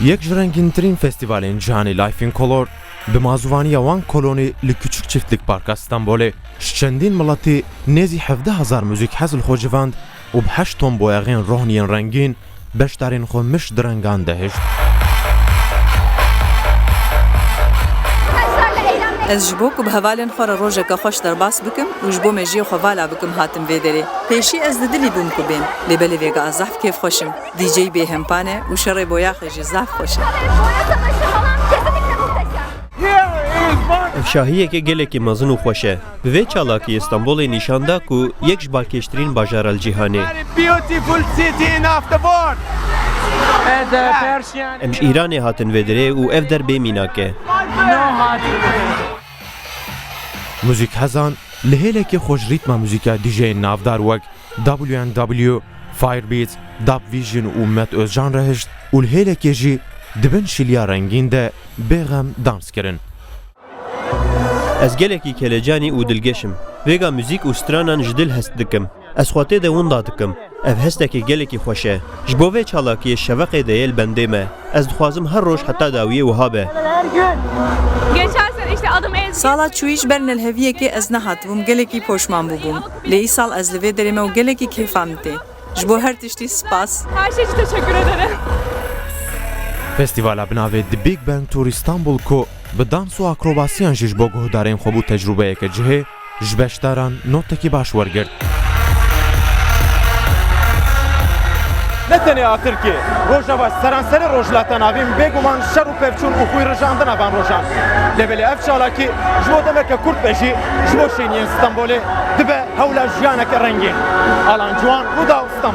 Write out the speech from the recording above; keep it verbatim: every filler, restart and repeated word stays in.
Yek ji rengîntirîn festîvalên cîhanê Life in Color, bi mazûvaniya One Colony li Küçük Çiftlik Parka Stenbolê, ji çendîn miletî nêzî hevdeh hezar muzîkhez li xwe civand û bi heşt ton boyaxên rohniyên rengîn beşdarên xwe miş di rengan de hişt. Ez ji bo ku bi hevalên xwe re rojeke xweş derbas bikim û ji bo mejiyê xwe vala bikim hatim vê derê. Pêşî ez di dilî bûm ku bêm, lê belê vêga ez zehf kêfxweş im. D J bêhempa ne û şerê boyaxê jî zehf xweş e. Ev şahiyeke gelekî mezin û xweş e. Bi vê çalakiyê Stenbolê nîşan da ku yek ji balkêştirîn bajara li cîhanê. Beautiful city in of the world. Em ji Îranê hatin vê derê û ev der bê mînak e. Muzîkhezan li hêlekê xwe ji rîtma muzîka D J'yên navdar wek W N W, Firebeatz, Dub Vision û Met Özcan re hişt û li hêlekê jî di bin şiliya rengîn de bêxem dans kirin. Ez gelekî kelecanî û dilgeş im. Vêga muzîk û stranan ji dil hest dikim. Ez xwe tê de winda dikim. Ev hestekî gelekî xweş e. Ji bo vê çalakiyê şeveqê de yê li bendê me. Ez dixwazim her roj heta dawiyê wiha be. Geçen sene işte adım Ezgi. Sala çûyî ji ber nelheviyekê ez nehatibûm, gelekî poşman bûbûm. Lê îsal ez li vê derê me û gelekî kêfa min tê. Ji bo her tiştî spas. Her şey için teşekkür ederim. Festîvala bi navê The Big Bang Tour Istanbul ku bi dans û akrobasiyan jî ji bo guhdarên xwe bû tecrûbeyeke cihê, ji beşdaran notekî baş wergirt. Ne tenê a Tirkiyê, Rojava seranserê Rojhilata Navîn bêguman şer û pevçûn û xwînrijandina van rojan. Lê belê ev çalakî ji bo demeke kurt be jî ji bo şêniyên Stenbolê dibe hewla jiyaneke rengîn. Alan Ciwan, Rûdaw, Stenbol.